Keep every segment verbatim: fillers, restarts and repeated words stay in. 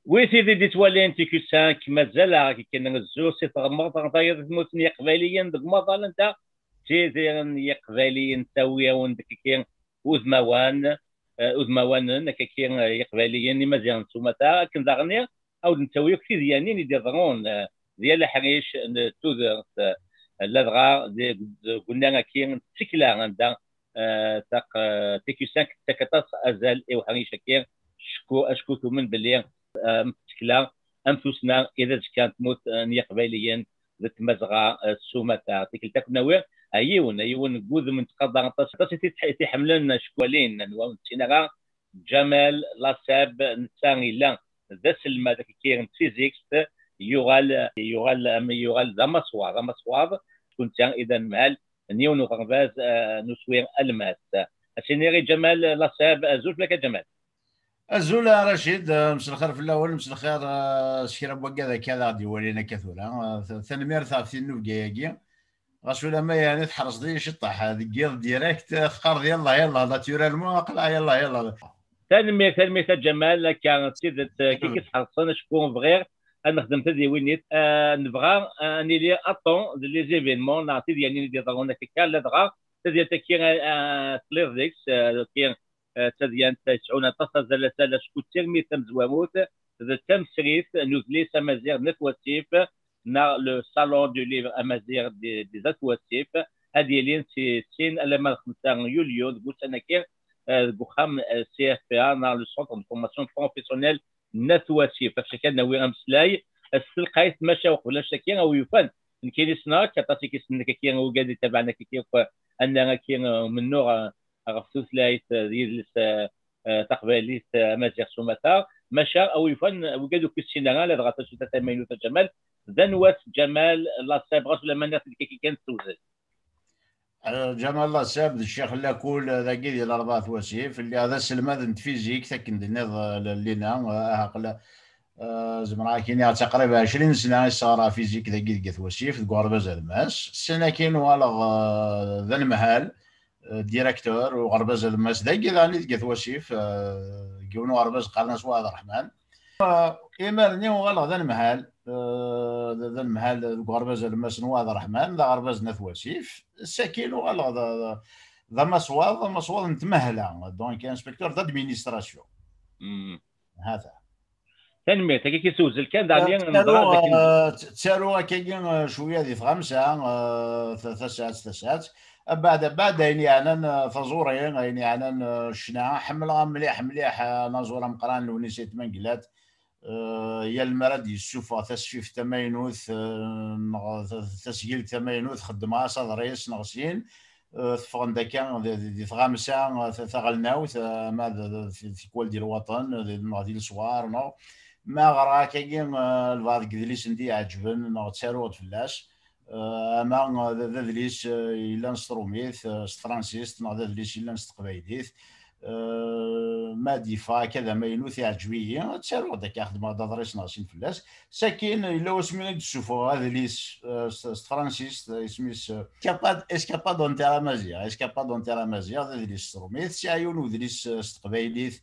Wi tid i d-ittwalin T Q cinq, mazal-aɣ akken nzur si tɣemmert ɣer tayeḍ n tmurt n Yiqbayliyen deg umaḍal anda ttidiren Yiqbayliyen, ttawi-awen-d kiki udmawan, eh, udmawanen, akkaki, eh, Yiqbayliyen, Imaziɣen s umata, akken daɣen a wen-d-nettawi akk tidyanin i d-iḍerrun, eh, di yal aḥric n tudert, eh, ladɣa deg, deg unnar-agi n tsekla anda eh, taq-, eh, T Q cinq tettak aṭas azal i uḥric-agi, acku, acku tumen belli, eh, am tsekla, am tussna, i d azekka n tmurt, eh, n Yiqbayliyen d Tmazɣa, eh, s umata. Tikkelt ad ken-nawi a yiwen, a yiwen n wudem n tqaḍa aṭas, aṭas i t-, i t-iḥemmlen, acku walin, anwa ur nessin ara, Ǧamal Lasab, netta yella d aselmad akkaki n tfizikt, yuɣal, yuɣal, am, yuɣal d amaswaḍ, amaswaḍ, acku netta i d anemhal n yiwen uɣerbaz, eh, n uswir almas. Ad s-iniɣ i Ǧamal Lasab, azul fell-ak a Ǧamal. Azul a Racid, eh, mselxir fell-awen, mselxir, eh, s kra n waggad akka ad aɣ-d-iwalin akka tura. Eh, t-, tanemmirt ɣef tinnubga-agi. Ɣas ulamma yeɛni tḥerseḍ-iyi ciṭṭaḥ, eh, deg yiḍ direct, eh, teqqareḍ yallah, yallah, naturellement, aql-aɣ yallah, yallah. Tanemmirt, tanemmirt a Ǧamal, akka d tidet, eh, kiki tḥerṣen, acku bɣiɣ ad nexdem tadiwinit, eh, nebɣa, eh, ad nili à temps d les événements, neɣ tidyanin i d-iḍerrun akka, ladɣa tadyant-agi, eh, eh, tliḍ deg-s, eh, d tadyant yesɛun aṭas azal, azal, acku d tirmit tamezwarut, d tamesrit n udlis amaziɣ n At Wasif, neɣ le Salon du Livre Amaziɣ des, des At Wasif, ad yilin si sin alamma d xemsa yulyu deg ussan-agi, eh, deg uxxam, eh, C F P A, neɣ le Centre de Formation Professionnelle n At Wasif. Ɣef cakka ad nawi ameslay s telqayt, maca uqbel ɣef cakka, a wi yufan, nekkini ssneɣ-k, aṭas i k-issnen akka, wigad ittabaɛen akka akk, annar-agi, eh, umennuɣ, eh, ɣef tutlayt, eh, d yidles, eh, eh, taqbaylit, eh, amaziɣ s umata, maca a wi yufan, eh, wigad ur k-issinen ara, ladɣa tasuta tamaynut a Ǧamal, d anwa-t Ǧamal Lasab, ɣas ulamma nniɣ-t-id kaki kan tewzel. Eh, Ǧamal Lasab d ccix n lakul, eh, dagi di Larebɛa At Wasif. Lliɣ d aselmad n tfizikt, akken d-tenniḍ, eh, l-, Lina, eh, ahaqqel, eh, zemreɣ ad k-iniɣ d taqrib ɛecrin sna i sseɣreɣ fizik dagi deg At Wasif, deg uɣerbaz alemmas. Ssin akin uɣaleɣ, eh, d anemhal, eh, directeur uɣerbaz alemmas dagi daɣen i deg At Wasif, eh, deg yiwen uɣerbaz qqaren-as Waɛed Ṛeḥman. Eh, imir-nni uɣaleɣ d anemhal, eh, d, d anemhal deg uɣerbaz alemmas n Waɛed Ṛeḥman, d aɣerbaz n At Wasif. Sakin uɣaleɣ d, d, d amaswaḍ, amaswaḍ n tmehla, donc inspecteur d'administration. Mm. Hata. Tanemmirt, akka i k-issewzel kan, daɣen ttaruɣ, eh, tt-, ttaruɣ akkagi, eh, cwiya di tɣamsa, eh, ta-, tasaɛet, tasaɛet. Abeɛd, abeɛd, ayen yeɛnan, eh, taẓuri, ayen yeɛnan, eh, ccna, ḥemmleɣ mliḥ, mliḥ, eh, anaẓur ameqqran n Lewnis Ayt Mengellat. Eh, yal mi ara d-yessufeɣ tasfift tamaynut, eh, neɣ ta-, tasgilt tamaynut, xeddmeɣ-as aḍris neɣ sin, eh, teffɣen-d akka di, di, di tɣamsa, eh, ta-, taɣelnawt, eh, ama d, d, d, tikwal di lwaṭen, eh, di, neɣ di leswar, neɣ ma ɣreɣ akkagi, eh, lbaɛḍ n yedlisen d-iɛeǧben, neɣ ttaruɣ-d fell-as, eh, ama, eh, d, d adlis, eh, yellan s trumit, eh, s tefransist, neɣ d adlis yellan s teqbaylit, eh, ma d-yeffeɣ akka d amaynut, iɛǧeb-iyi, ttaruɣ-d akka, xedmeɣ-d aḍris neɣ sin fell-as. Sakin, yella wasmi i d-ssufɣeɣ adlis, eh, s, s tefransist, eh, isem-is, eh, Escapade, Escapade en terre amazigh, Escapade en terre amazigh, d adlis s trumit. Sɛiɣ yiwen udlis, eh, s teqbaylit,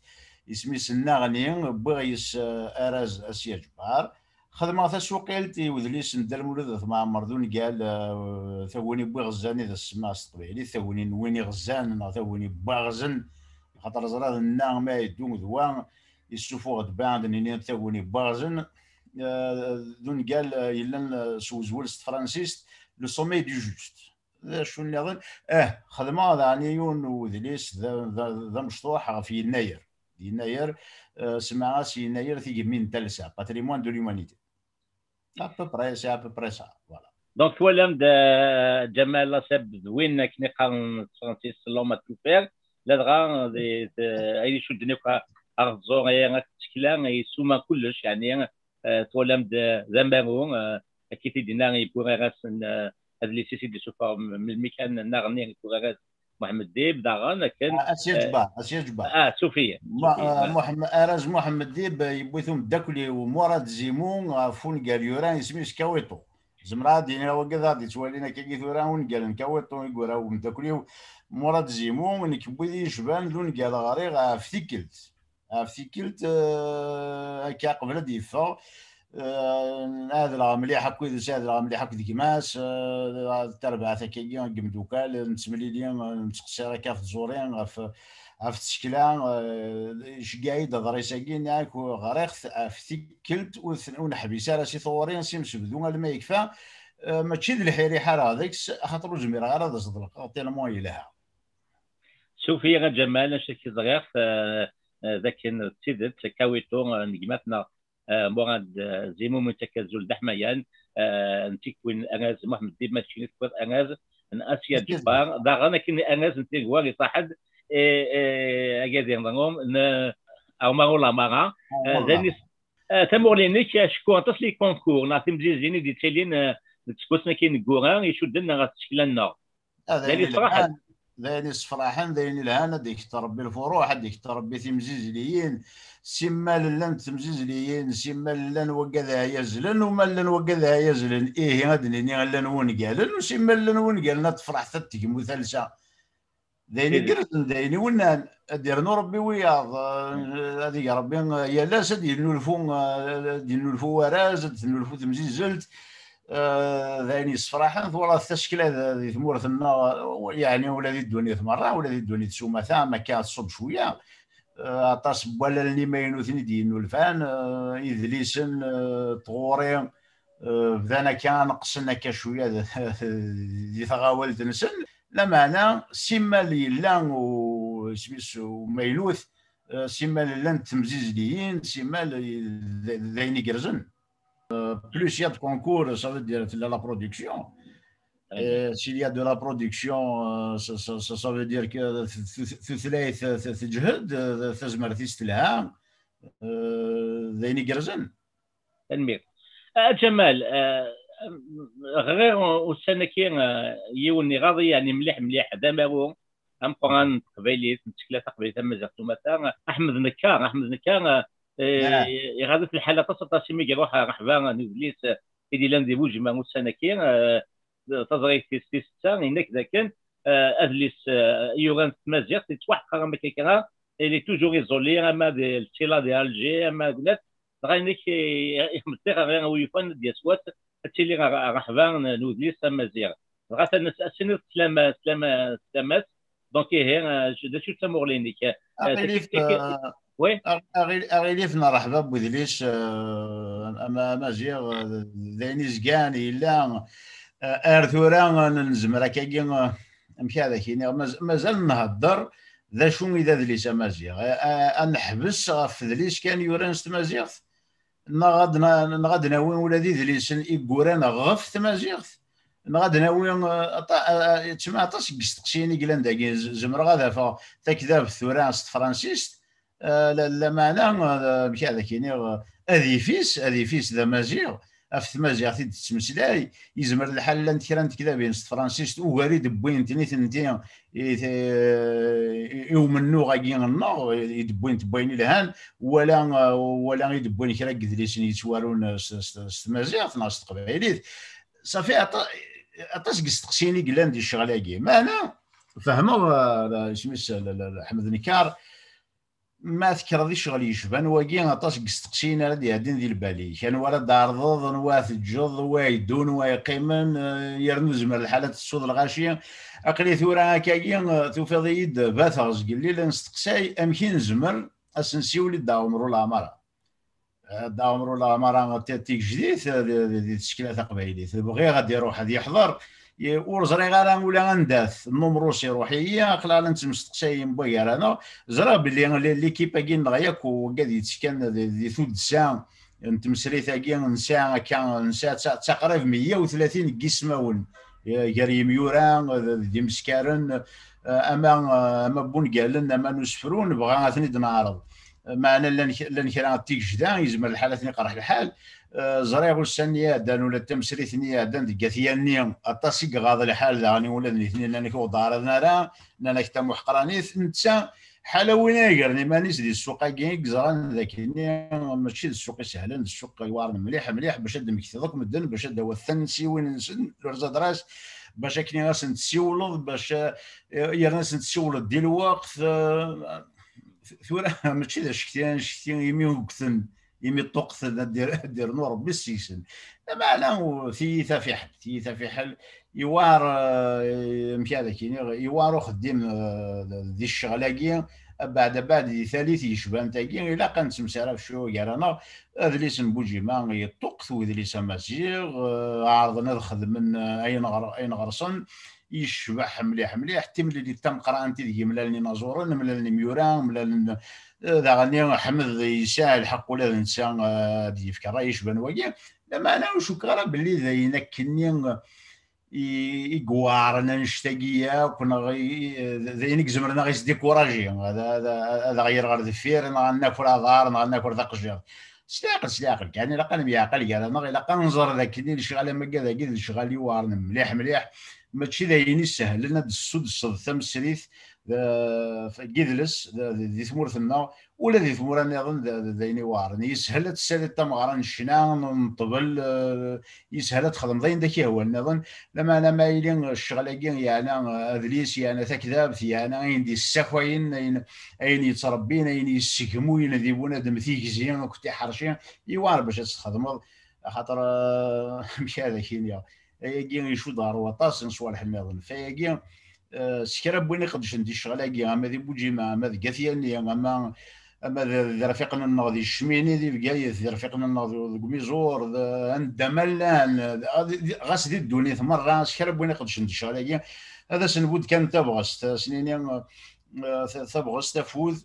isem-is Nnaɣni, wwiɣ yes, eh, arraz Asya Ǧebbar. Xedmeɣ tasuqilt i udlis n Dda Lmulud At Mɛemmer d ungal, eh, Taguni n Wiɣezan i d as-semmaɣ s teqbaylit, Taguni n Win Iɣezan neɣ Taguni n Waɣzen, axaṭer ẓriɣ d nna ma iddu d wa, yessufuɣ-d baɛd nini Taguni n Waɣzen, eh, d ungal, eh, yellan, eh, s uzwel s tefransist, Le Sommet du Juste. D acu nniḍen? Eh, xedmeɣ daɣen yiwen n udlis d, d, d amecṭuḥ ɣef Yennayer. Yennayer, eh, semmaɣ-as Yennayer tigemmi n talsa, patrimoine de l'humanité. À peu près, c'est à peu près ça, voilà. Donc, twalam-d, eh, Ǧamal Lasab d win akken i qqaren s tefransist, l'homme à tout faire, ladɣa d, d, ayen icudden akk ɣer tẓuri, ɣer tsekla, yessuma kullec, yeɛni, eh, twalam-d, eh, d amaru, eh, akka i t-id-yenna, yewwi arraz n, eh, adlis-is i d-isuffeɣ m-, melmi kan, Nnaɣni, yewwi arraz Muḥemmed Dib, daɣen akken, ah, Asya, eh, Ǧebbar, Asya Ǧebbar. Ah, suffiya, Ma-, suffiya, ah, voilà. Muḥemmed, arraz Muḥemmed Dib, eh, yewwi-t umeddakel-iw Murad Zimu ɣef wungal yuran isem-is Kawiṭu. Zemreɣ ad d-iniɣ wigad ad d-ittwalin akkagi tura ungal n Kawiṭu i yura umeddakel-iw Murad Zimu, nekk n wid i yecban d ungal ɣriɣ ɣef tikkelt. Ɣef tikkelt, eh, akka qbel ad d-yeffeɣ, eh, ɛedleɣ mliḥ akk yid-s, ɛedleɣ mliḥ akk d gma-s, eh, tarbaɛt akkagi n yimdukal, nettemlili, eh, nettqeṣṣir akka ɣef tẓuri, ɣef, ɣef tsekla, eh, iceggeɛ-iyi-d aḍris-agi, nniɣ-ak ɣriɣ-t ɣef tikkelt, ur t-, ur neḥbis ara si tɣuri, si msebdu alma yekfa, eh, mačči d lḥir i ḥareɣ deg-s, axaṭer ur zmireɣ ara ad as-ḍelqeɣ tellement yelha. Suf-iyi a Ǧamal, acu k-ẓriɣ, eh, eh, d akken d tidet, Kawito, eh, n gma-tneɣ, eh, Murad, eh, Zimum, yettak azul d aḥmayan, eh, n tikwin arraz Muḥemmed Dib, ma d keččini tekkiḍ arraz n Asya Ǧebbar, daɣen akken arraz n Tigwar iṣaḥ-d, eh, eh, agadir n Rum, n, eh, Ɛumar Ulamara, eh, d ayen is-, eh, tamuɣli-nnek, acku aṭas les concours neɣ timzizlin i d-yettilin, eh, deg iseggasen-agi ineggura, icudden ɣer tsekla-nneɣ. D ayen yesfraḥen. D ayen yesfraḥen, d ayen yelhan, ad d-ikter Rebbi lfuruḥ, ad d-ikter Rebbi timzizliyin. Simmal llant temzizliyin, simmal llan waggad ɛyazlen, u ma llan waggad ɛyazlen, ihi ad d-nini llan wungalen, u simmal llan wungalen ad tefreḥ tiṭ tegmu talsa. D ayen igerrzen, d ayen iwennan. Ad d-irnu Rebbi wiyaḍ, eh, ad ig Rebbi, eh, yal ass ad d-yennulfu, eh, ad d-yennulfu warraz, ad d-tennulfu temzizzelt. Eh, d ayen yessefraḥen, twalaḍ tasekla d-, di tmurt-nneɣ, eh, yeɛni ula di ddunit merra, ula di ddunit s umata, am akka tṣubb cwiya. Eh, aṭas n wallalen imaynuten i d-yennulfan, eh, idlisen, eh, tɣuri, eh, bdan akka neqqsen akka cwiya d-, di tɣawalt-nsen. Lameɛna, simmal yella u-, isem-is umaynut, eh, simmal llant temzizliyin, simmal d, d ayen igerrzen. Eh, plus il y a de concours, ça veut dire tella la production. Eh, s'il y a de la production, eh, ça, ça, ça, ça veut dire que tu-, tu-, tutlayt, eh, t-, teǧhed, eh, tazmert-is telha, eh, d ayen igerrzen. Tanemmirt. A Ǧamal, eh, ɣriɣ ussan-agi, eh, yiwen iɣaḍ-iyi, yeɛni mliḥ, mliḥ, d amaru ameqqran n teqbaylit, n tsekla taqbaylit tamaziɣt s umata, Aḥmed Nekkar. Aḥmed Nekkar, eh, iɣaḍ-it lḥal aṭas, aṭas imi iruḥ ɣer Ṛeḥba n udlis, eh, i d-yellan di Bujima ussan-agi, eh, taẓrigt tis, tis setta, yenna-k dakken, eh, adlis, eh, yuran s tmaziɣt, yettwaḥqer am akka kra, il est toujours isolé, ama di Lsila di Alger, ama deg nas, dɣa yenna-k, eh, ixmed ɣer wi yufan ad d-yas wass, ad tili ɣer, ɣer Ṛeḥba n, n udlis amaziɣ. Dɣa tana-, as-tiniḍ tlama, tlama, tlama-s. Donc, ihi, eh, d acu d tamuɣli-nnek? Eh, aɣilif, eh, oui? Aɣ-, aɣil-, aɣilif n Ṛeḥba n udlis, eh, ama-, amaziɣ, eh, d ayen izgan, yella, eh, ar tura, eh, nezmer akkagi, eh, amek ad ak-iniɣ, maz-, mazal nhedder d acu i d adlis amaziɣ. Eh, eh, ad neḥbes ɣef udlis kan yuran s tmaziɣt? Neɣ ad na-, neɣ ad nawi ula d idlisen i yuran ɣef tmaziɣt, neɣ ad nawi, eh, aṭa-, eh, eh, ttma aṭas n yisteqsiyen i yellan dagi. Z-, zemreɣ ad afeɣ takdabt tura s tefransist, eh, la, lameɛna, eh, amek ad ak-iniɣ, eh, adif-is, adif-is d amaziɣ, ɣef tmaziɣt i d-tettmeslay, yezmer lḥal llant kra n tekdabin s tefransist ugar i d-wwint nitenti i te-, i umennuɣ-agi-nneɣ, i d-wwint wayen ilhan, wala, wala i d-wwin kra n yedlisen yettwarun s, s, s tmaziɣt neɣ s teqbaylit. Safi, aṭa-, aṭas n yisteqsiyen i yellan di ccɣel-agi. Meɛna, fehmeɣ, eh, isem-is, la, la, la, Ḥmed Nekkar, ma tekkreḍ i ccɣel yecban wagi, aṭas n yisteqsiyen ara d-iɛeddin di lbal-ik. Anwa ara d-tɛerḍeḍ, anwa ara teǧǧeḍ, wa yeddun, wa yeqqimen, eh, yernu zemer lḥal ad tettuḍ lɣaci. Aql-i tura akkagi, eh, tufiḍ-iyi-d bateɣ zgelli la nesteqsay amek i nezmer ad s-nsiwel i Dda Ɛumru Leɛmara. Eh, Dda Ɛumru Leɛmara, ti-, tigejdit, eh, di, di, di tsekla taqbaylit. Bɣiɣ ad iruḥ ad yeḥḍer. Ye-, ur ẓriɣ ara ula anda-t. Numru-s iruḥ-iyi, aql-aɣ la nettemsteqsay mbagar-aneɣ. Ẓriɣ belli li-, l'équipe-agi-nneɣ yakk, wigad yettekkan di, di tuddsa n tmesrit-agi, nesɛa akka, nesɛa d ta-, d taqrib meyya u tlatin n yismawen, eh, gar yimyura, d, d yimeskaren, eh, ama, eh, ama n wungalen, ama n usefru, nebɣa ad ten-id-neɛreḍ. Eh, meɛna llan k-, llan kra n tigejda, yezmer lḥal ad ten-iqerḥ lḥal. Eh, ẓriɣ ussan-nni iɛeddan, ula d tamesrit-nni iɛeddan deg At Yanni, aṭas i iɣaḍ lḥal daɣen, ula d nitni llan ur d-ɛriḍen ara, nnan-ak tamuḥqranit. Netta, ḥala win ay igren iman-is di ssuq-agi, i yeẓran d akken mačči d ssuq isehlen, d ssuq iweɛren mliḥ, mliḥ, bac ad d-temmektiḍ akk medden, bac ad d-tawiḍ tansiwin-nsen, leurs adresses, bac akken i asen-tessiwleḍ, bac, eh, yerna asen-tessiwleḍ di lweqt, eh, tura mačči d acekti, acekti imi ugten, imi ṭṭuqten, ad d-irnu Rebbi seg-sen. Lameɛna tiyita fiḥel, tiyita fiḥel, iwar, eh, amek ara k-iniɣ, iwar uxeddim, eh, di ccɣel-agi, abeɛd, abeɛd di talit yecban tagi, ilaq ad nettemsaraf cwiya gar-aneɣ. Adlis n Buǧima yeṭṭuqet wedlis amaziɣ, eh, ɛerḍen ad xedmen, eh, ayen ɣer-, ayen ɣer-sen, yecbeḥ mliḥ, mliḥ. Timlilit tameqqrant ideg mlalen inaẓuren, mlalen imyura, mlalen, eh, daɣen Ḥmed yesɛa lḥeqq ula d netta, eh, ad d-yefk ṛṛay yecban wagi. Lameɛna ur cukkeɣ ara belli d ayen akkenni i, i iweɛren annect-agi yakk, neɣ i, d ayen i izemren ad ɣ-isdikuraji, ad, ad, ad aɣ-yerr ɣer deffir, neɣ ad naker aḍar, neɣ ad naker d aqejjiṛ. S leɛqel, s leɛqel kan, ilaq ad nemyeɛqal gar-aneɣ, ilaq ad nẓer d akken lecɣal am wagad-agi d lecɣal iweɛren mliḥ, mliḥ, mačči d ayen isehlen ad d-tessudseḍ tamesrit d, deg idles, d, d, di tmurt-nneɣ, ula di tmura nniḍen d, d, d ayen iweɛren. Yeshel ad tessaliḍ tameɣra n ccna, n ṭṭbel, eh, yeshel ad txedmeḍ ayen d ak-ihwan nniḍen. Lameɛna ma yili ccɣel-agi yeɛna adlis, yeɛna takdabt, yeɛna ayen d-yessakayen, ayen, ayen yettrebbin, ayen yessegmuyen di bunadem tigzi akked tiḥerci, yewɛer bac ad tt-txedmeḍ, axaṭer, eh, amek ara ak-iniɣ, ayagi icudd ɣer waṭas n ṣṣwalḥ nniḍen. Fayagi, eh, s kra n win iqeddcen di ccɣel-agi, ama di Buǧima, ama deg At Yanni, ama, ama d, d irfiqen-nneɣ di Cmini, di Bgayet, d irfiqen-nneɣ deg, deg Umiẓur, d, anda ma llan, d, d, ɣas di ddunit merra, s kra n win iqeddcen di ccɣel-agi, ad asen-nbudd kan tabɣest, ad asen-nini, eh, ta-, tabɣest, afud,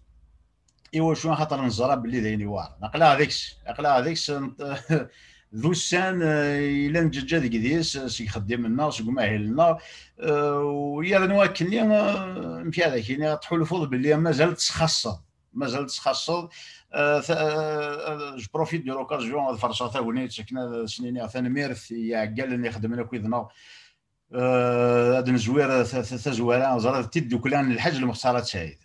i wacu? Axaṭer neẓra belli d ayen iweɛren. Aql-aɣ deg-s, aql-aɣ deg-s, n-, d ussan, eh, yella nǧeǧǧa deg idis, eh, seg ixeddim-nneɣ, seg umahil-nneɣ, eh, u yernu akkenni, eh, amek ara ak-iniɣ, tḥulfuḍ belli mazal tesxaṣṣeḍ, mazal tesxaṣṣeḍ. Eh, ta-, eh, je profite de l'occasion ad ferṣeɣ tagnit akken ad sen-iniɣ tanemmirt i yiɛeggalen ixeddmen akked-neɣ. Eh, ad nezwir ta-, ta-, tazwara, ẓriɣ d tiddukla n Lḥaǧ Lmextar At Saɛid,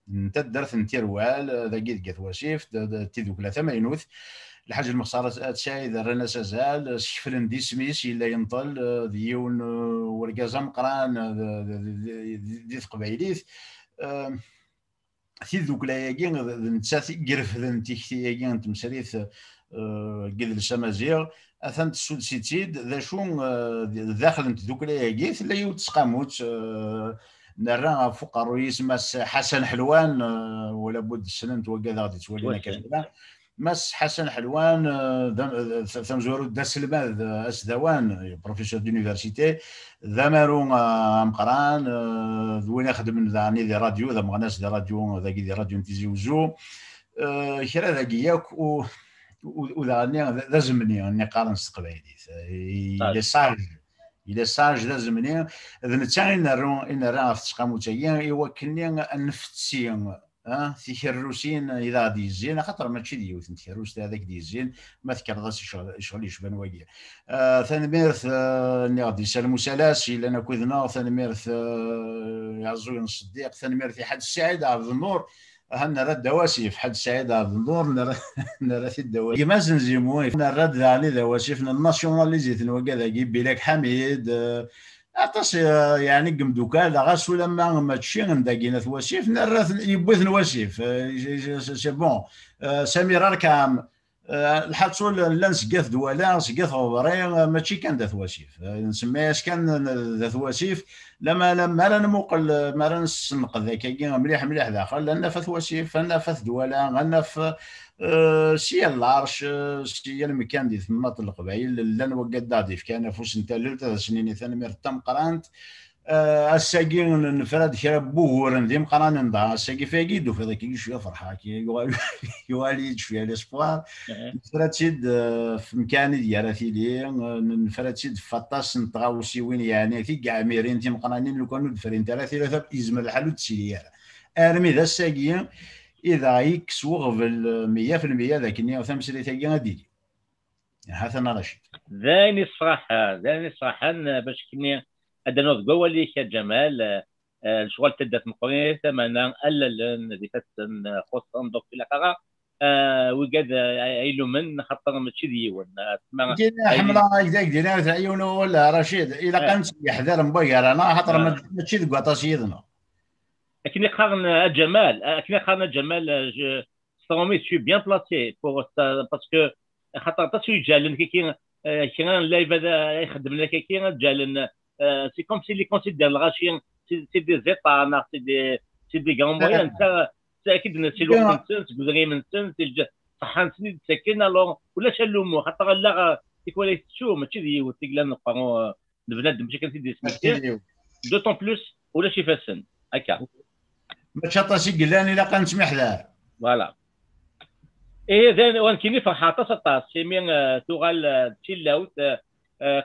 n taddart n Tirwal, eh, dagi deg At Wasif, d, d tiddukla tamaynut. Lḥaǧ Lmextar At, At Saɛid rran-as azal, eh, skeflen-d isem-is, yella yenṭel, eh, d yiwen, eh, urgaz ameqqran, eh, d, d, d, d, di teqbaylit. Eh, tiddukla-agi d, d nettat i irefden tikti-agi n tmesrit, eh, n yidles amaziɣ, atan tessudes-itt-id, d acu, eh, d, d daxel n tdukla-agi tella yiwet n tseqqamut, eh, nerra ɣef uqerruy-is Mass Ḥasan Ḥelwan, eh, wala budd ssnen-t wagad aɣ-d-ittwalin akka tura. Mass Ḥasan Ḥelwan, eh, d am-, d, tamezwarut d aselmad, eh, asdawan, eh, professeur d'université, d amaru, eh, ameqqran, eh, d win ixeddmen daɣen di radio, d ameɣnas di radio, dagi di radio n Tizi Uzzu. Eh, kra dagi yakk, u, u, u daɣen d, d azemni, nni qqaren s teqbaylit. Eh, il est sage. Il est sage, d azemni. D netta i nerru, i nerra ɣef tseqqamut-agi, i wakken ad nfetti, ah, tikerrusin i d aɣ-d-yezzin, axaṭer mačči d yiwet n tkerrust ara d ak-d-yezzin, ma tekkreḍ-as i ccɣel, i ccɣel yecban wagi. Ah, tanemmirt, ah, nniɣ-d i Salem Usalas, yellan akked-neɣ, tanemmirt, ah, i Ɛeẓẓugen Ṣeddiq, tanemmirt i Ḥaǧ Saɛid Ɛebdennur, aha, nerra-d awasif, Ḥaǧ Saɛid Ɛebdennur, nerra, nerra-t-id d awasif. Gma Zenzimu, nerra-d daɣen i d awasif, nennasyunalizi-ten wagad-agi, Bilak Ḥamid, ah, aṭas, eh, yeɛni n yimdukal, ɣas ulamma mačči n dagi n At Wasif, nerra-ten, yewwi-ten wasif. Eh, c'est, c'est, c'est bon. Eh, Samir Arkam, eh, lḥaṣul, llan seg At Dwala, seg At Ɣebri, eh, mačči kan d At Wasif. Eh, nsemma-yas kan d At Wasif. Lama, lama ara nmuqel, eh, mi ara nessenqed akkagi mliḥ, mliḥ daxel, ad naf At Wasif, ad naf At Dwala, ad naf, eh, si yal lɛerc, eh, si yal mkan di temnaḍt n Leqbayel, llan wagad d aɣ-d-ifkan afus n tallelt, ad asen-nini tanemmirt tameqqrant. Eh, ass-agi n-, nefra-d kra n wuguren d imeqqranen, dɣa ass-agi fayagi i d-tufiḍ akka cwiya ferḥeɣ, akka yuɣal, yuɣal-iyi-d cwiya l'espoir. Nefra-tt-id, eh, f mkan i d-yerra tili, eh, n-, nefra-tt-id f aṭas n tɣawsiwin, yeɛni tigeɛmirin timeqqranin, lukan ur d-frint ara tili, yezmer lḥal ur d-tili ara. Armi d ass-agi i d aɣ-yekkes weɣbel, eh, meyya fi lmeyya d akken tameslayt-agi ad d-tili. Ha-t-an a Racid. D ayen yessefraḥen, d ayen yessefraḥen, eh, bac akken ad d-rnuɣ deg wawal-ik, a Ǧamal, eh, eh, lecɣal n taddart meqqrit, ameɛna allalen d ifassen, eh, xuṣṣen, donc ilaq ara, eh, wigad, eh, ay lumen, xaṭer mačči d yiwen. Eh, tma-, Ḥemmleɣ ak d-, ak d-iniɣ yiwen wawal, a Racid, ilaq ad nettemyeḥḍar mbagar-aneɣ, xaṭer ma-, mačči deg waṭas yid-neɣ. Akken i qqaren a Ǧamal, akken i qqaren a Ǧamal, je, je trouve que tu es bien placé pour ça, parce que xaṭer aṭas ur yeǧǧalen kiki, kra n live ad ixeddmen kaki ad ǧǧalen. C'est comme si les considèrent lɣaci c'est des états, c'est des, c'est des grands moyens. Ça, c'est akid n si lweqt-nsen, seg udrim-nsen, si ṣṣeḥḥa-nsen i d-ttaken. Alors ulac allumu, xaṭer allaɣ tikwal ay tettu, mačči d yiwet i yellan meqqar n bnadem, mačči kan tid yesmekti. D'autant plus ulac ifassen akka. Mačči aṭas i yellan, ilaq ad nettmiḥdar. Voilà. Ihi d ayen, wa nekkini ferḥeɣ aṭas, aṭas, imi tuɣal d tilawt,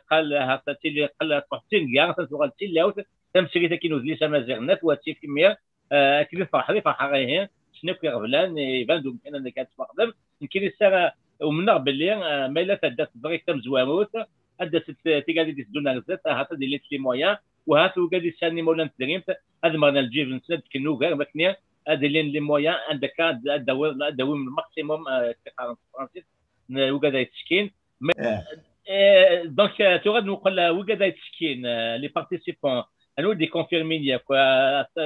qal ahat ad tili, qal ad truḥ d tinga, atan tuɣal d tilawt. Tamesrit akkin n udlis amaziɣ n At Wasif, imi akken i tferḥeḍ i ferḥeɣ ihi. Ssnen akk iɣeblan, iban-d umkan anda kan tettwaxdem. Nekkini ssarameɣ, umneɣ belli ma yella tadda teẓrigt tamezwarut, ad d-asent tigad i d-iteddun ar zdat, ahat ad ilint les moyens, u ahat wigad yesɛan imawlan n tedrimt ad mɣen ar lǧib-nsen, ad d-fken ugar, makken ad ilin les moyens anda akka ad d-awin le maximum, akken qqaren s tefransist, n wigad ay ttekkin. Donc tura ad nmuqel wigad ay ttekkin, les participants, anwa i d-ikonfirmin yakk?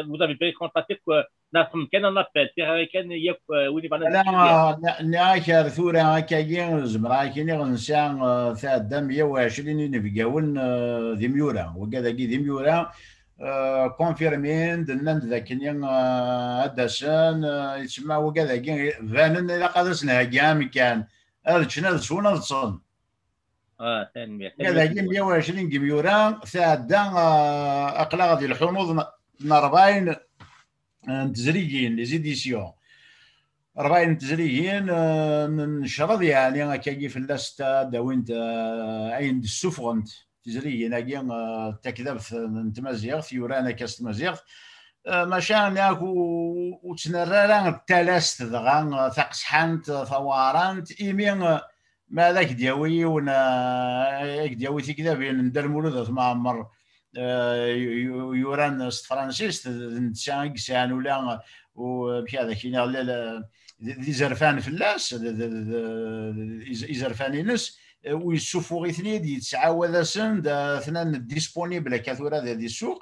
Vous avez pu contacter neɣ txedmem kan un appel, tiɣri kan yakk win ibɣan ad yekcem? Nniɣ-ak ar tura akkagi, zemreɣ ad k-iniɣ nesɛa tɛedda meyya u ɛecrin inebgawen d imyura. Wigad-agi d imyura, confirmin-d, nnan-d d akken ad d-asen. Yettsemma wigad-agi banen, ilaq ad asen-heggi amkan, ad ččen, ad swen, ad ṭṭsen. Wigad-agi meyya u ɛecrin n yimyura, tɛedda, aql-aɣ di lḥunuḍ n rebɛin n tezrigin, les éditions. Rebɛin n tezrigin n ccreḍ, yeɛni akkagi fell-as ad d-awint ayen d-ssufɣent tezrigin-agi, takdabt n tmaziɣt yuran akka s tmaziɣt. Maca nniɣ-ak ur ttnerra ara talast dɣa taqesḥant taweɛrant, imi ma ad ak-d-yawi yiwen, ad ak-d-yawi tikdabin n Dda Lmulud At Mɛemmer, yuran s tefransist, d netta i yesɛan ula, amek ad ak-iniɣ, d izerfan fell-as, izerfan-ines, u yessuffuɣ-iten-id, yettɛawad-asen-d, atnan disponible akka tura di ssuq.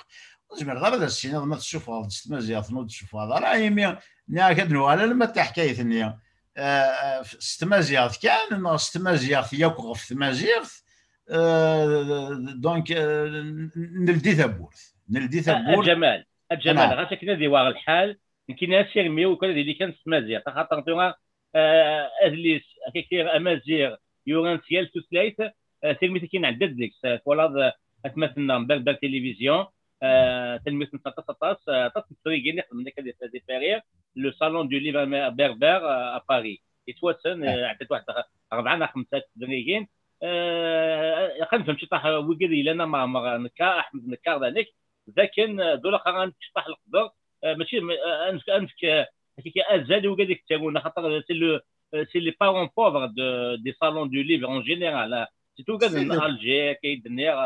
Ur tezmireḍ ara ad as-tiniḍ ma tessufɣeḍ-d s tmaziɣt neɣ ur d-tessufɣeḍ ara, imi nniɣ-ak ad nuɣal alamma d taḥkayt-nni s tmaziɣt kan, neɣ s tmaziɣt yakk ɣef tmaziɣt. Donc, neldi tawwurt. Neldi tawwurt. A Ǧamal, a Ǧamal, ɣas akken ad iweɛ lḥal, nekkini asirem-iw kan ad yili kan s tmaziɣt, axaṭer tura adlis akakir amaziɣ yuran s yal tutlayt, tirmit akin ɛeddat deg-s, twalaḍ atmaten-nneɣ n Berber Télévision, tanemmirt-nsen aṭas, aṭas, aṭas n tesrigin i xedmen akka di Paris, le Salon du Livre Berbère à Paris. Yettwassen, ɛeddat waḥed rebɛa neɣ xemsa tesrigin. Ilaq ad nefhem ciṭaḥ wigad yellan am Ɛmer, nekka, Aḥmed, nekka, d anek, d akken d ulaqrar ad nefk ciṭaḥ leqder, mačči ad nefk, ad nefk azal i wigad i yettarun, axaṭer c'est le, c'est les parents pauvres de, des salons du livre en général, c'est tout wigad n Alger akka i d-nniɣ.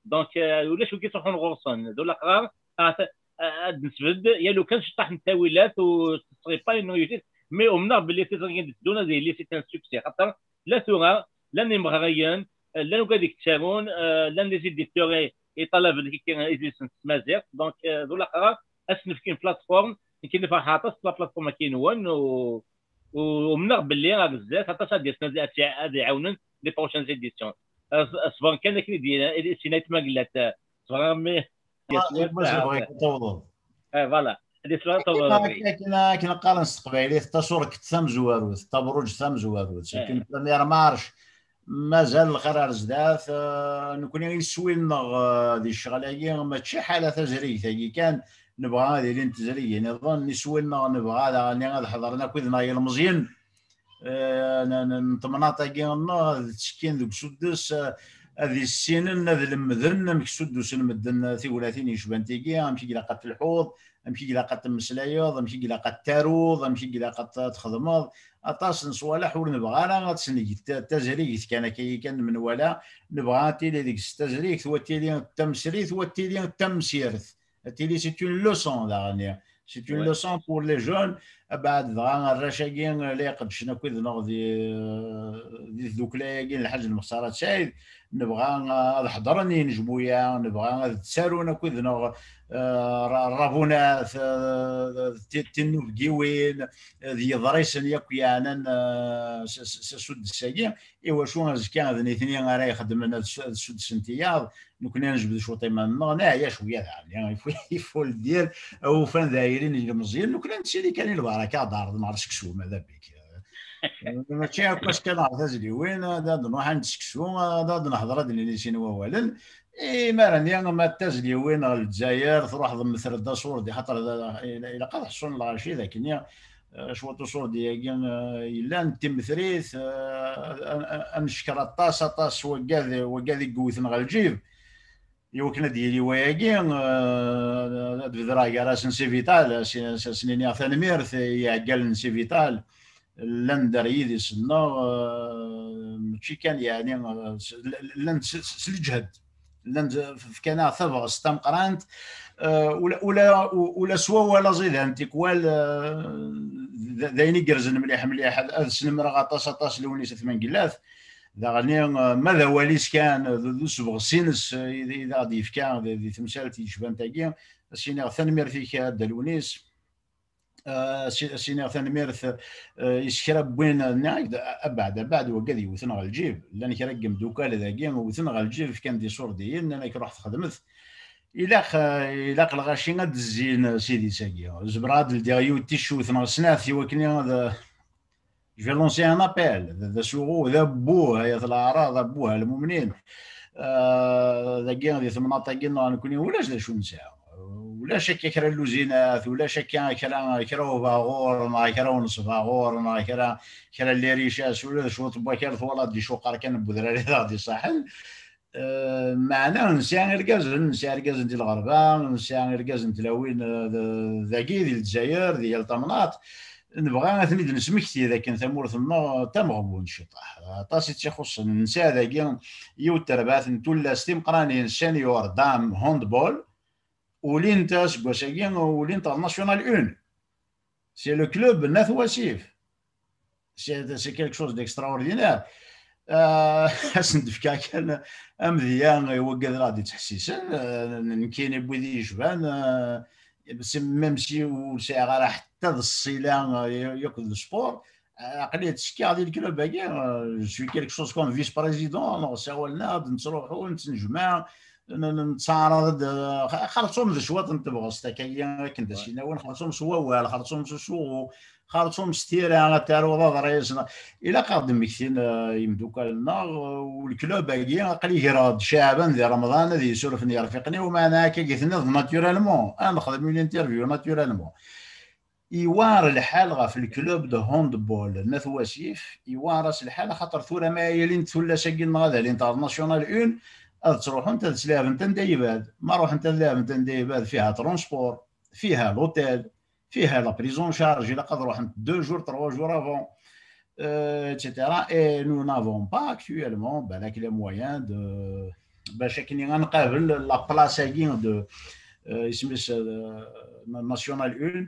Donc ulac wigi yettruḥun ɣur-sen, d ulaqrar ad, ad nesbedd, ya lukan ciṭaḥ n ttawilat, ce serait pas une réussite, mais umneɣ belli tiẓrigin d-iteddun ad yili c'est un succès, xaṭer la tura llan imeɣriyen, llan wigad i yettarun, llan les éditeurs i, i ṭalaben kiki idlisen s tmaziɣt. Donc d ulaqrar ad s-nefk une plateforme. Nekkini ferḥeɣ aṭas s la plateforme-agi-nwen, u, u umneɣ belli ar zdat aṭas ad d-yasen ad, ad iɛawnen les prochaines éditions. Ṣber kan akken i d-yenna Sina Ayt Magellat, ṣber armi. Voilà. Akken, akken qqaren s teqbaylit, tasurekt tamezwarut, tabṛuǧt tamezwarut, c'est une première marche. Mazal lxir ar zdat. Nekkni iswi-nneɣ di ccɣel-agi mačči ḥala tazrigt-agi kan, nebɣa ad ilint tezrigin niḍen. Iswi-nneɣ nebɣa daɣen ad ḥeḍren akk wid-nneɣ yilmeẓyen, n temnaḍt-agi-nneɣ, ad ttekkin deg usuddes, ad issinen, ad lemden amek suddusen medden tigulatin yecban tigi, amek i ilaq ad telḥuḍ, amek i ilaq ad temmeslayeḍ, amek i ilaq ad taruḍ, amek i ilaq ad txedmeḍ. Aṭas n ṣṣwaleḥ ur nebɣa ara ad tsel tazrigt kan akka, kan menwala, nebɣa ad tili deg-s tazrigt, wa ad tili d tamesrit, wa ad tili d tamsirt. Ad tili c'est une leçon daɣen. C'est une leçon pour les jeunes. Abɛad dɣa arrac-agi la iqeddcen akk idneɣ di, di tdukla-agi n Lḥaǧ Lmextarat Saɛid, nebɣa, eh, ad ḥeḍren yinejmuya, nebɣa ad ttarun akked-neɣ, eh, ra-, rrabunat, eh, ti-, tinubgiwin, eh, d yeḍrisen yakk yeɛnan, eh, s, s, s asuddes-agi, i wacu azekka d nitni ara ixedmen ad s-, ad suddsen tiyaḍ, nekkni ad nejbed cwiṭ iman-nneɣ, neɛya cwiya daɣen, il faut, il faut le dire, awufan d ayri n yilemẓiyen, nekkni ad nettili kan i lbaraka, ad d-ɛerḍen ɣer seksu, ma d abik. Mačči akk ass kan ɣer tazliwin, ad, ad nruḥ ad nseksu, ad, ad nehder, ad d-nini sin wawalen. Imar-nni, ma d tazliwin ɣer Lezzayer, truḥeḍ metred asurdi, xaṭer da, ilaq ad ḥṣun lɣaci d akken, eh, cwiṭ usurdi-agi, eh, yellan d timetrit, eh, ad, ad, ad neckeṛ aṭas, aṭas wagad, wagad i yewten ɣer lǧib. I wakken ad d-yili wayagi, eh, ad bedreɣ gar-asen si Vital, as-, as-, as-niniɣ tanemmirt i yiɛeggalen n si Vital, llan dar yidis-nneɣ, eh, mačči kan, yeɛni, eh, s-, l-, llan s, s, s leǧhed, llan s, fkan-aɣ tabɣest tameqqrant, eh, ula, ula, u-, ula s wawal aẓidan, tikwal, eh, d, d ayen igerrzen mliḥ, mliḥ, ad, ad snemreɣ aṭas, aṭas Lewnis At Mengellat, daɣen, eh, ma d awal-is kan, d, d usebɣes-ines, eh, i, i aɣ-d-yefka di, di temsalt yecban tagi, ad s-iniɣ tanemmirt-ik a Dda Lewnis, eh, ad s-, ad s-iniɣ tanemmirt, eh, i s kra n win, nniɣ-ak-d, abeɛd, abeɛd, wagad yewten ɣer lǧib, llan kra n yemdukal dagi, wten ɣer lǧib, fkan-d iṣurdiyen, nnan-ak ruḥ texdmet. Ilaq, eh, ilaq lɣaci ad d-zzin s idis-agi. Zemreɣ ad d-ldiɣ yiwet ticcewt neɣ snat i wakken ad, je vais lancer un appel, d, d asuɣu, d abbuh, ay at leɛraḍ, abbuh a lmumnin. Euh, dagi, di temnaḍt-agi nneɣ nekkni, ulac d acu nesɛa. Ulac akka kra n luzinat, ulac akka kra, kra ubaɣur, neɣ kra unesbaɣur, neɣ kra, kra n liricat, ula d cwiṭ n wakal twalaḍ d icuqar kan n wedrar i d aɣ-d-iṣaḥen. Eh, meɛna nesɛa irgazen, nesɛa irgazen di lɣerba, nesɛa irgazen n tlawin, eh, d-, dagi, di Lezzayer, di yal tamnaḍt. Nebɣa ad ten-id-nesmekti d akken tamurt-nneɣ d tameɣbunt ciṭṭaḥ. Aṭas i tt-ixuṣṣen. Nesɛa dagi yiwet terbaɛt n tullas timeqqranin, senior, dame, handball. Ulint aseggas-agi, ulint ɣer National un. C'est le club n At Wasif. C'est, c'est quelque chose d'extraordinaire. Euh, ad sen-d-fkeɣ kan amedya i wigad i ɣ-d-ittḥessisen, euh, nekkini n wid i yecban, euh, même si ur sɛiɣ ara ḥetta d ṣṣila, euh, yakk d sport, euh, aql-i ttekkiɣ di leklub-agi, euh, je suis quelque chose comme vice-président, neɣ sawalen-aɣ-d, nettruḥu, nettnejmaɛ, n-, n-, nettaɛraḍ-d, eh, xa-, xerṣum d cwiṭ n tebɣest, akka-yi akken d as-inawen, xerṣum s wawal, xerṣum s usuɣu, xerṣum s tira, ad taruḍ aḍris, neɣ, ilaq ad ɣ-d-mmektin, eh, yimdukal-nneɣ, eh, u leklub-agi, aql-i greɣ-d Caɛban di Remḍan, ad yessurfen yerfiqen-iw, meɛna akka i tenniḍ naturellement, ad nexdem une interview naturellement. Iwar lḥal ɣef leklub de handball n At Wasif, iwar-as lḥal, axaṭer tura ma yalint tullas-agi-nneɣ ad alint ɣer National un, ad ttruḥunt ad sleɛbent anda yebɛed. Ma ruḥent ad leɛbent anda yebɛed, fiha transport, fiha l'hôtel, fiha la prise en charge, ilaq ad ruḥent deux jours, trois jours avant, euh, et cetera. Et nous n'avons pas actuellement, balak, les moyens de, bac akken ad nqabel la place-agi de, euh, isem-is, euh, National un.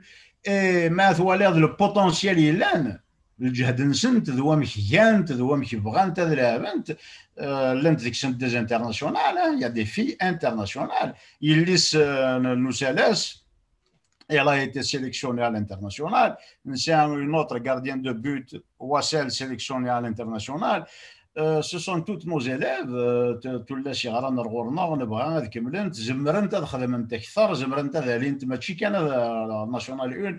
Et ma twaliḍ le potentiel yellan, lǧehd-nsent, d wamek gant, d wamek bɣant ad leɛbent, euh, llant deg-sent des internationales, hein, il y a des filles internationales. Yelli-s, euh, n usalas, elle a été sélectionnée à l'international. Nesɛa une autre gardienne de but, Wassel, sélectionnée à l'international. Euh, ce sont toutes nos élèves, euh, t-, tullas yeɣran ar ɣur-neɣ, nebɣa ad kemmlent, zemrent ad xedment akter, zemrent ad alint, mačči kan ad, euh, National un,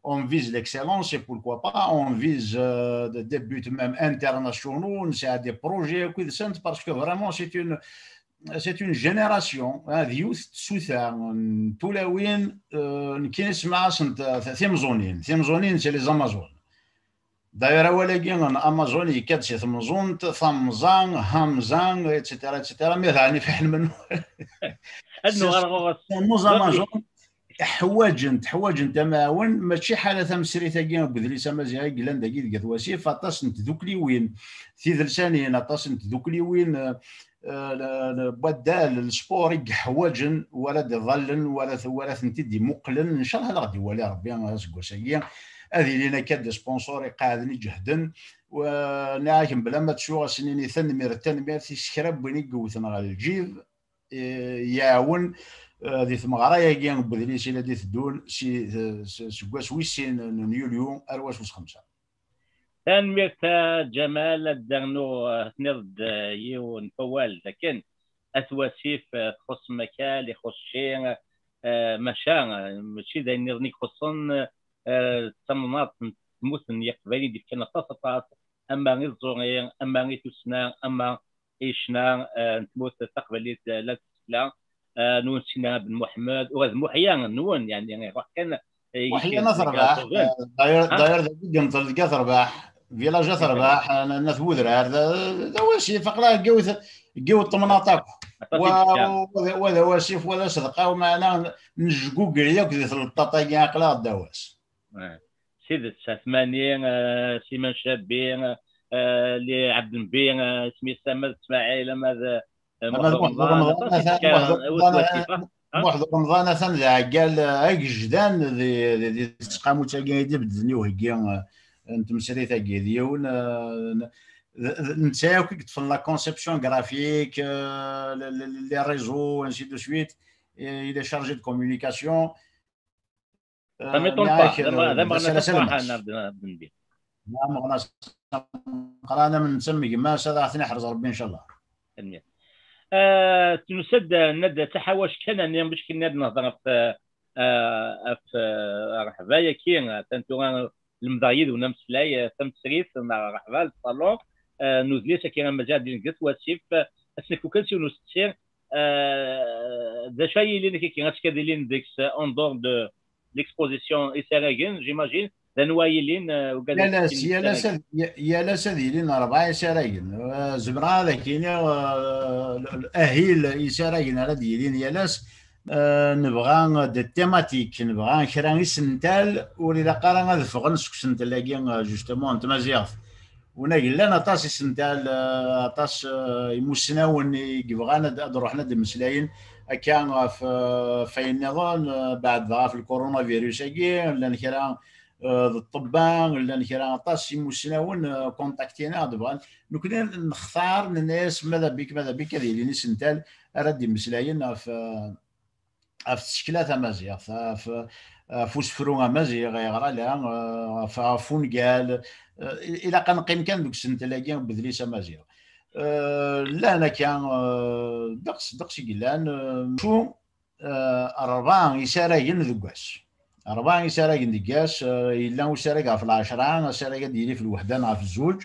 on vise l'excellence et pourquoi pas, on vise, euh, des, des buts même internationaux, nesɛa des projets akked-sent, parce que vraiment c'est une, c'est une génération, hein, d yiwet n tsuta n tulawin, euh, nekkini semmaɣ-asent, euh, timẓunin. Timẓunin, c'est les Amazones. D'ailleurs, awal-agi n Amazon yekka-d si temẓunt, tamẓa, hamza, et cetera, et cetera. Mi daɣen ifiḥen menhu. Ad nuɣal ɣur-s. Nos Amazones ḥwaǧent, ḥwaǧent amaɛun, mačči ḥala tamesrit-agi n wedlis amaziɣ i yellan dagi deg At Wasif, aṭas n tdukliwin tidelsanin, aṭas n tdukliwin, euh, euh, le, le, waddal, le sport i yeḥwaǧen, wara d-iḍallen, wara t-, wara tent-id-imuqlen. Ncallah ad aɣ-d-iwali Rebbi aseggas-agi. Ad ilin akka d sponsor iqeɛden iǧehden, Nniɣ-ak mebla ma ttuɣ, ad s-nini tanemmirt, tanemmirt i s kra n win i yewten ɣer lǧib, eh, iɛawen, eh, di tmeɣra-agi n wedlis i la d-iteddun si, eh, s-, seg wass wis sin n yulyu ar wass wis xemsa. Tanemmirt a Ǧamal, ad d-rnuɣ, eh, tenniḍ-d, eh, yiwen n wawal dakken at wasif, eh, txuṣṣem akal, ixuṣṣ ci, eh, maca, eh, mačči d ayen nniḍen i ixuṣṣen, eh, d tamnaḍt n tmurt n Yiqbayliyen i d-yefkan aṭas, aṭas, ama i tẓuri, ama i tussna, ama i ccna, eh, n tmurt taqbaylit, eh, la d tsekla, eh, nwen Sina Ben Muḥemmed, ula d Muḥya nwen, yeɛni, iruḥ kan, eh, Muḥya n At Rbaḥ, eh, d'ailleurs, d'ailleurs, dagi i yenṭel deg At Rbaḥ, village At Rbaḥ, eh, n At Wedrar, d, d awasif, aql-aɣ deg yiwet, deg yiwet temnaḍt akk. Wa, wa d, wa d awasif, wa d asedqaw, meɛna nejgugel yakk di tleṭṭaṭ-agi, aql-aɣ ddaw-as. Eh, s tidet, At Mani, eh, Siman Cabbi, eh, eh, li Ɛebd Nnbi, eh, isem-is ama d Smaɛil, ama d, eh, Muḥ Remḍan, aṭas i tekka, eh, Muḥ Remḍan atan d aɛeggal, eh, agejdan di, di, di tseqqamut-agi i d-ibedden i uheggi, eh, n tmesrit-agi. D yiwen, eh, n-, d, d, netta yakk i yeṭṭfen la conception graphique, eh, les, les, les réseaux, ainsi de suite. Et il est chargé de communication. Ça m'étonne pas. D ameɣnas ameqqran, Ɛebd Nnbi. D ameɣnas ameqqran, am netta am gma-s, ad aɣ-ten-iḥrez Rebbi, ncallah. Tanemmirt. Eh, nusa-d, eh, nenna-d d taḥawact kan, ɛni bac kan ad nehder ɣef, eh, eh, ɣef, eh, rreḥba-yagi, eh, atan tura lemdeɣ yid-wen ameslay, eh, tamesrit neɣ rreḥba, le salon, eh, n udlis-agi amaziɣ ad d-yini deg At Wasif, eh, ad s-nefk kan s yiwen usteqsi, eh, d acu ay yilin akka, acu ad ilin deg-s, eh, en dehors de l'exposition Isaragen, j'imagine, d anwa ay yilin, eh, ugad yal ass, yal ass ad, yal ass ad yilin rebɛa Isaragen. Eh, zemreɣ ad ak-iniɣ, eh, ahil Isaragen ara d-yilin yal ass, eh, nebɣa des thématiques, nebɣa kra isental ur ilaq ara ad ffɣen seg usentel-agi, eh, justement, n tmaziɣt. Unag llan aṭas isental, eh, aṭas, eh, imussnawen i yebɣan ad, ad ruḥen ad d-mmeslayen akka ɣef, eh, ɣef wayen nniḍen, eh, beɛd ɣef lkurunavirus-agi, llan kra, eh, d ṭṭebba, llan kra aṭas imussnawen, eh, kontaktin-aɣ-d, bɣan. Nekkni nextar, nenna-yas, mada bik, mada bik, ad ilin isental ara d-imeslayen ɣef, eh, ɣef tsekla tamaziɣt, ɣef, ɣef usefru amaziɣ, ayɣer ala, eh, ɣef, ɣef ungal, eh, ilaq ad neqqim kan deg usentel-agi n wedlis amaziɣ. Eh, llan akka, eh, ddeqs, ddeqs i yellan, eh, cu, eh, rebɛa isaragen deg wass. Rebɛa isaragen deg wass, eh, yella usarag ɣef lɛecṛa, asarag ad d-yili ɣef lweḥda neɣ ɣef zzuǧ,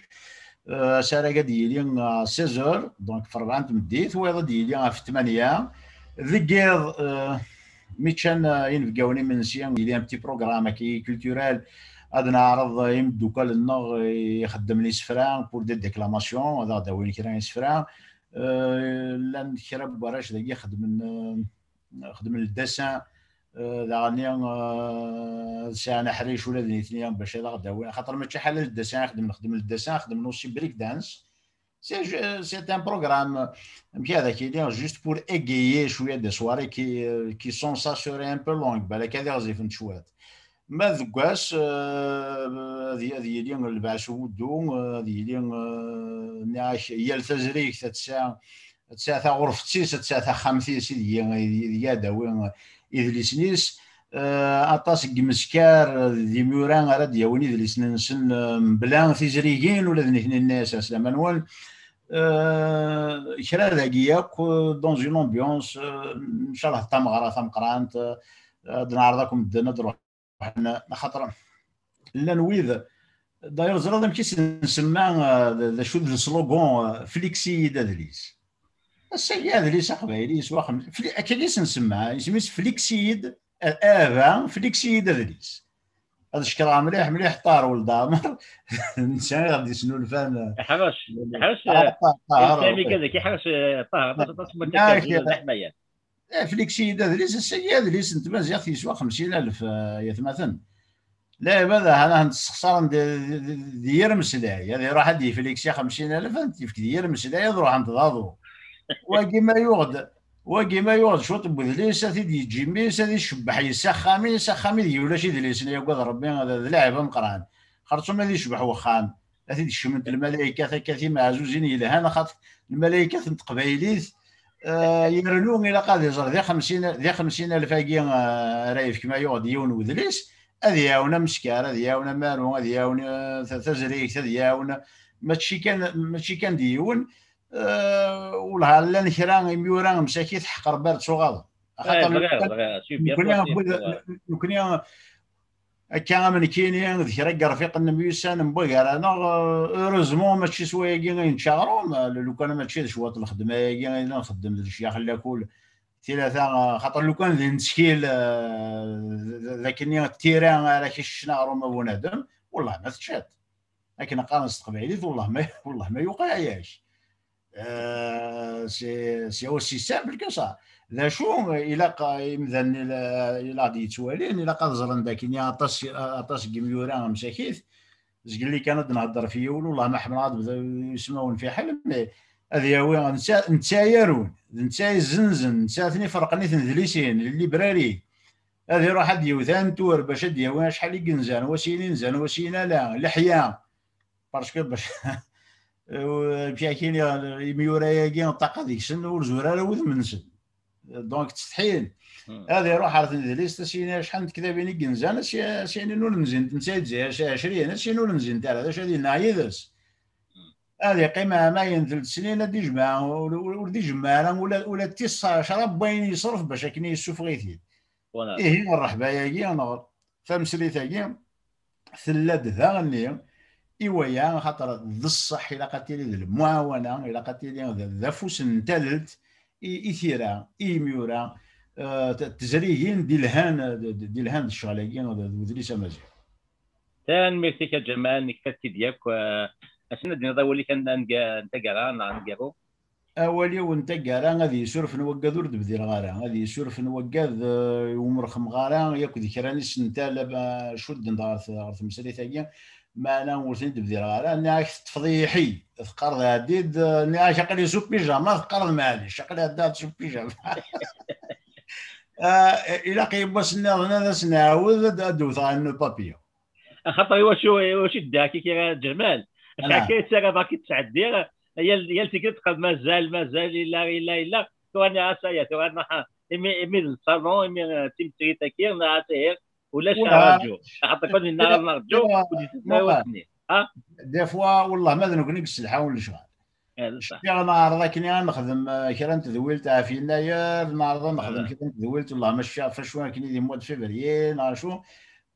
eh, asarag ad d-yili, eh, seize heures, donc ɣef rebɛa n tmeddit, wayeḍ ad d-yili ɣef tmanya. Deg yiḍ, eh, mi ččan, eh, inebgawen imensi, il y a un petit programme aki culturel, ad neɛreḍ, eh, imeddukal-nneɣ, eh, ixeddmen isefra pour des déclamations, ad aɣ-d-awin kra n isefra. Eh, llan kra n warrac dagi xedmen, eh, xedmen le dessin, eh, daɣen, eh, ad sɛan aḥric ula d nitni bac ad aɣ-d-awin, axaṭer mačči ḥala le dessin i xedmen, xedmen le dessin, xedmen aussi break dance. C'est ju-, c'est un programme, amek ad ak-iniɣ, juste pour égayer cwiya des soirées qui, euh, qui sont, ça serait un peu long, balak ad iɣzifent cwiṭ. Ma deg wass, euh, ad y-, ad yili lbeɛs ubuddu, euh, ad yili, euh, nniɣ-ak, yal tazrigt ad tesɛa, ad tesɛa taɣurft-is, ad tesɛa taxxamt-is ideg, ideg ad d-tawi idlisen-is. Eh, aṭas n yimeskar d imura ara d-yawin idlisen-nsen, eh, mebla tizrigin, ula d nitni nna-yas ɛeslama-nwen. Eh, kra dagi yakk, eh, dans une ambiance, eh, ncallah d tameɣra tameqqrant, eh, ad neɛreḍ akk medden ad ruḥen, axaṭer llan wid, d'ailleurs, ẓriɣ amek i s-nsemma, eh, d, d acu d slogan, eh, flex-iyi-d adlis. Ass-agi adlis aqbayli yeswa xemsa, fli-, akka i s-nsemma, isem-is flex-iyi-d, a-, aba, flex-iyi-d adlis. Ad cekkreɣ mliḥ, mliḥ Ṭaher Weld Ɛmer, netta i ɣ-d-yesnulfan. Iḥrec, iḥrec, ah, Ṭaher, Ṭaher, Sami ok. Kazak, iḥrec, eh, Ṭaher, aṭas, aṭas n waddal d leḥmaya. Eh, flex-iyi-d adlis, ass-agi adlis n tmaziɣt yeswa xemsin alef, eh, yatmaten. Lɛibad, aha, nessexṣaren di, di, di, di yir meslay. Ad iruḥ ad d-yefliksi xemsin alef, ad t-yefk di yir meslay, ad ruḥent d aḍu. Wagi ma yuɣ-d, wagi ma yuɣ-d cwiṭ n wedlis, ad t-id-yeǧǧ imi-s, ad icebbeḥ yes axxam-is, axxam ideg ulac idlisen, yagad Rebbi, d, d lɛib ameqqran. Xerṣum ad icebbeḥ wexxam. ad t-id-kecment lmalaykat akka timeɛzuzin yelhan, axaṭer lmalaykat n teqbaylit, eh, yernu ilaq ad iẓer di xemsin, di xemsin alef-agi, eh, ara yefk ma yuɣ-d yiwen wedlis, ad iɛawen ameskar, ad iɛawen amaru, ad iɛawen, eh, ta-, tazrigt, ad iɛawen, mačči kan, mačči kan d yiwen, eh, wellah llan kra imyura msakit ḥeqq Rebbi ar ttuɣaḍen. Axaṭer nekkni, nekkni, akka am nekkini d kra n yerfiqen n myussan n waggar-aneɣ, eh, heureusement mačči s wayagi ay nečča aɣrum, eh, lukan mačči d cwiṭ n lxedma-agi ay la nxeddem d lecyax n lakul, tilata, eh, xaṭer lukan d nettkel, eh, d, d, d akken tira ara k-iccen aɣrum a bunadem, wellah ma teččiḍ. Akken qqaren s teqbaylit, wellah ma, wellah ma yuqa yak. Euh, c'est, c'est aussi simple que ça. D acu ilaq imdanen ila-, ilaq d-yettwalin, ilaq ad ẓren d akken aṭas, aṭas n yimyura msakit, zgelli kan ad d-nhedder f yiwen, wellah ma ḥemmleɣ ad bdeɣ ismawen fiḥel, mais ad yawi netta, netta yarun, d netta izzenzen, netta ten iferqen i tnedlisin, les librairies. Ad iruḥ ad d-yewt antur bac ad d-yawi acḥal i yenzan, wa s yin inzan, wa s yin ala, leḥya. Parce que bac, amek akkin, imyura-agi, ṭṭaqa deg-sen ur zur ara wudem-nsen. Donc, ttsetḥin. Hmm. Ad iruḥ ɣer tnedlist, ad s-yini acḥal n tektabin i yenzan, ad s-, ad s-yini ur nzint, netta yettẓi ɛecrin, ad s-yini ur nzint ara, d acu ad yennaɣ yid-s? Hmm. Ad iqqim ɛamayen, telt snin, ad d-ijmeɛ, ur, ur, ur d-ijmeɛ ara ula, ula d tis ɛecra n wayen yeṣref bac akken yessufeɣ-it-id. Voilà. Ihi, rreḥba-agi, neɣ tamesrit-agi, tella-d daɣenni i waya, axaṭer d ṣṣeḥ ilaq ad tili d lemɛawana, ilaq ad tili d, d afus n tallelt i, i tira, i yimyura, eh, t-, tezrigin d ilhan, d, d, d ilhan d ccɣel-agi, d, d udlis amaziɣ. Tanemmirt-ik a Ǧamal, nekfa-tt-id yakk, eh, asen ad d-tiniḍ awal-ik an-, anga-, n taggara neɣ aneggaru? Awal-iw n taggara, ad yessuref n waggad ur d-bdireɣ ara, ad yessuref n waggad, eh, ur xemmeɣ ara, yakk d kra n isental, eh, cudden-d ɣer t-, ɣer temsrit-agi, meɛna ur ten-id-bdireɣ ara. Nniɣ-ak teṭṭfeḍ-iyi ḥi, teqqareḍ ɛeddi-d, eh, nniɣ-ak aql-i sous pyjama, teqqareḍ maɛlic, aql-i ɛeddaɣ-d sous pyjama. Eh, ilaq yiwwas nniḍen ad as-nɛawed ad, ad d-wteɣ un papier. Axaṭer iwacu, iwacu ddiɣ-k-id a Ǧamal? Acu akka i ssarameɣ-k-id ttɛeddiɣ? Yal, yal tikkelt teqqar mazal, mazal, illa, illa, illa. Tura nniɣ-as aya, tura nruḥ, imi, imi d lṣalun, imi, eh, d timesrit-agi, nniɣ-as ih, ulac, rǧu. Axaṭer kan yenna-aɣ rǧu, ur d-yettas ara wass-nni. Ha? Des fois, wellah, ma d nekkni i yesselḥawen lecɣal. Eh, d ṣṣeḥ. Cfiɣ neɛreḍ akken ad nexdem, eh, kra n tedwilt ɣef yennayer, neɛreḍ ad nexdem kra n tedwilt, wellah, ma cfiɣ ɣef acu akken i di mois de février, neɣ acu.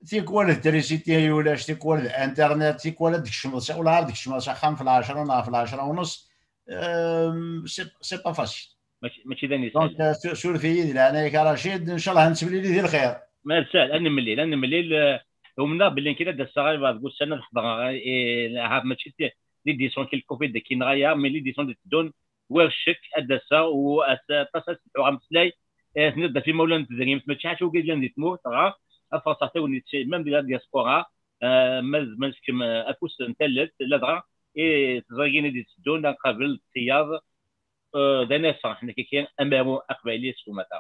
Tikwal d trisiti ay ulac, tikwal d internet, tikwal ad d-tkecmeḍ s, wala ad d-tkecmeḍ s axxam f lɛecra neɣ f lɛecra u nus, euh, c'est, c'est pas facile. Mačči, mačči d ayen yesɛan. Donc, euh, su-, suref-iyi di leɛnaya-k a Racid, ncallah ad nettemlili di lxir. Ma yesɛa, ad nemlil, ad nemlil, euh, umneɣ belli nekk ad d-aseɣ deg ussan ad ḥeḍreɣ, eh, ha, mačči d, d l'édition n Covid i yenɣa aya, mais l'édition d-iteddun, war ccek ad d-aseɣ, u as-, aṭas ad s-lḥuɣ ameslay, eh, tenniḍ-d ɣef imawlan n tedrimt, mačči ḥaca wigi yellan di tmurt, dɣa ad ferṣeɣ tagnit, même di la diaspora, eh, ma, ma nefkem, eh, afus n tallelt, ladɣa i teẓrigin i d-itteddun, ad nqabel d tiyaḍ, eh, d ayen ad yesserḥen akka amaru aqbayli s umata.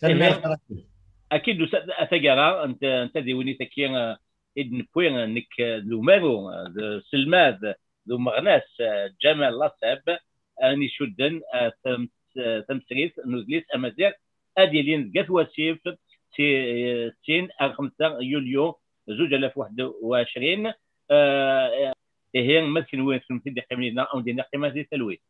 Tanemmirt. Ihi, a Racid. Akid usa-, a taggara n t-, n tadiwinit-agi, eh, i d-newwi, eh, nekk, eh, d umaru, eh, d uselmad, d umeɣnas, eh, Ǧamal Laṣab, eh, n icudden, eh, tam-, eh, tamesrit n udlis amaziɣ, ad yilin deg At Wasif, si, eh, sin ar xemsa yulyu zuǧ alaf u waḥed u ɛecrin. Eh, ihi, ma d kenwi, kennemti d-iqqimen yid-neɣ, ad wen-d-iniɣ qqimet di talwit.